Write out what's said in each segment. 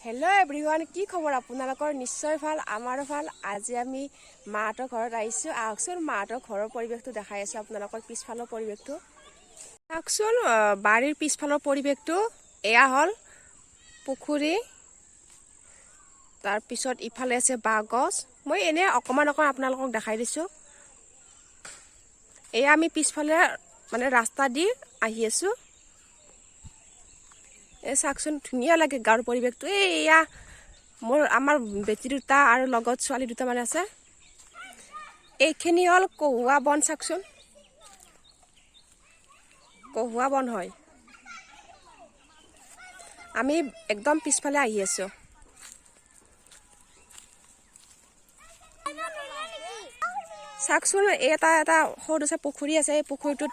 Hello' everyone, কি খবৰ আপোনালোকৰ? নিশ্চয় ভাল, আমাৰো ভাল। আজি আমি মাহঁতৰ ঘৰত আহিছোঁ। আহকচোন, মাহঁতৰ ঘৰৰ পৰিৱেশটো দেখাই আছোঁ আপোনালোকৰ, পিছফালৰ পৰিৱেশটো চাওকচোন। বাৰীৰ পিছফালৰ পৰিৱেশটো এয়া হ'ল পুখুৰী, তাৰপিছত ইফালে আছে বাঁহগছ। মই এনেই অকণমান অকণমান আপোনালোকক দেখাই দিছোঁ। এয়া আমি পিছফালে মানে ৰাস্তা দি আহি আছোঁ। এই চাওকচোন, ধুনীয়া লাগে গাঁৱৰ পৰিৱেশটো। এইয়া মোৰ আমাৰ বেটি দুটা আৰু লগত ছোৱালী দুটামান আছে। এইখিনি হ'ল কহুৱা বন, চাওকচোন, কহুৱা বন হয়। আমি একদম পিছফালে আহি আছোঁ। চাওকচোন, এটা এটা সৰু চাই পুখুৰী আছে। এই পুখুৰীটোত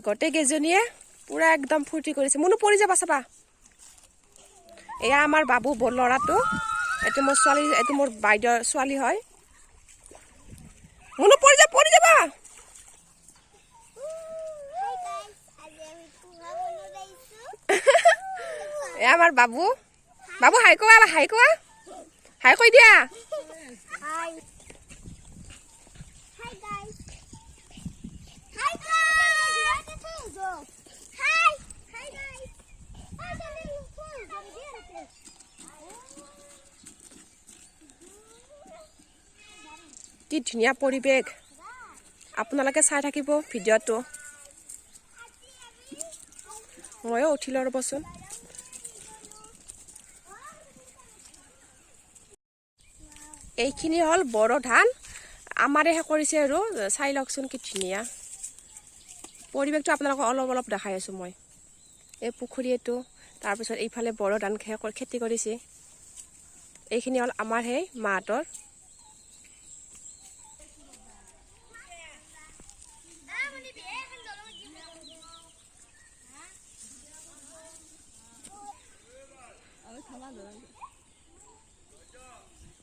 গোটেইকেইজনীয়ে পূৰা একদম ফূৰ্তি কৰিছে। মোনো পৰি যাবা চাবা। এয়া আমাৰ বাবু ল'ৰাটো, এইটো মোৰ ছোৱালী, এইটো মোৰ বাইদেউৰ ছোৱালী হয়। মোনো পৰি যা, পৰি যাবা। এয়া আমাৰ বাবু। বাবু হাই কোৱা, হাই কোৱা, হাই কৈ দিয়া। কি ধুনীয়া পৰিৱেশ, আপোনালোকে চাই থাকিব ভিডিঅ'টো। ময়ো উঠিলোঁ ৰ'বচোন। এইখিনি হ'ল বড়ো ধান, আমাৰেহে কৰিছে আৰু। চাই লওকচোন কি ধুনীয়া পৰিৱেশটো, আপোনালোকক অলপ অলপ দেখাই আছোঁ মই। এই পুখুৰী এইটো, তাৰপিছত এইফালে বড়ো ধান খেতি কৰিছে। এইখিনি হ'ল আমাৰ সেই মাহঁতৰ।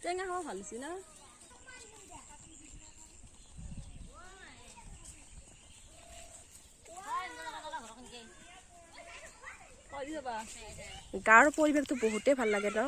টেঙা খাব ভাল হৈছে না? গাঁৱৰ পৰিৱেশটো বহুতেই ভাল লাগে ন?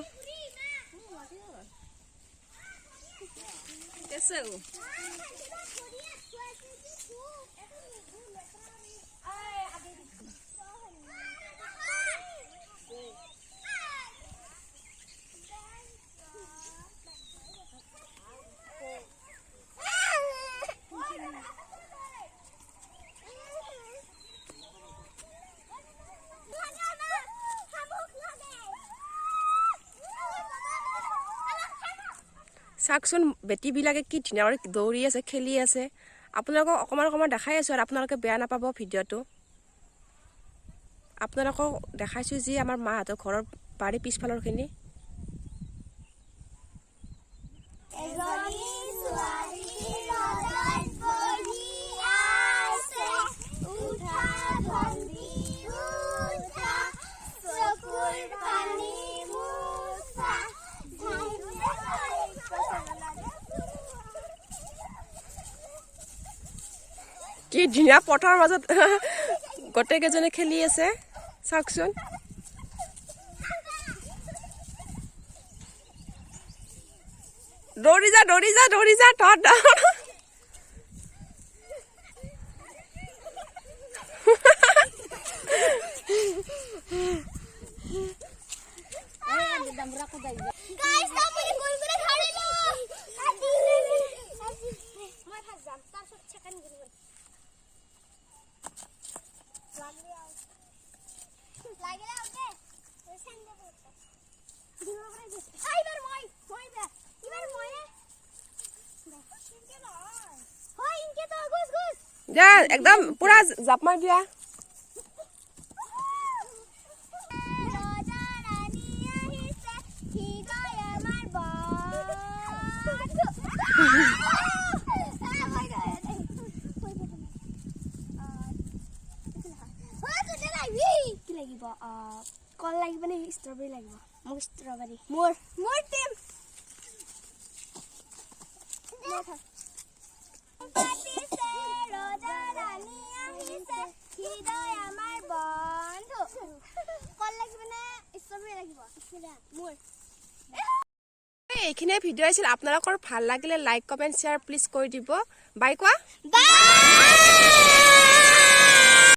চাওকচোন, বেটীবিলাকে কি ধুনীয়া দৌৰি আছে, খেলি আছে। আপোনালোকক অকণমান অকণমান দেখাই আছোঁ আৰু আপোনালোকে বেয়া নাপাব ভিডিঅ'টো। আপোনালোকক দেখাইছোঁ যি আমাৰ মাহঁতৰ ঘৰৰ বাৰীৰ পিছফালৰখিনি। কি ধুনীয়া পথাৰৰ মাজত গোটেইকেইজনে খেলি আছে, চাওকচোন। দৌৰি যা, দৌৰি যা, দৌৰি যা, তহঁত। যা, একদম পুৰা জাপ মাৰি দিয়া। কল লাগিব নে ষ্ট্ৰবেৰী লাগিব? মোক ষ্ট্ৰবেৰী। মোৰ মোৰ টিম। কল লাগিব নে ষ্ট্ৰবেৰী লাগিব? মোৰ এইখিনিয়ে ভিডিঅ' আছিল। আপোনালোকৰ ভাল লাগিলে লাইক, কমেণ্ট, শ্বেয়াৰ প্লিজ কৰি দিব। বাই কোৱা। বাই।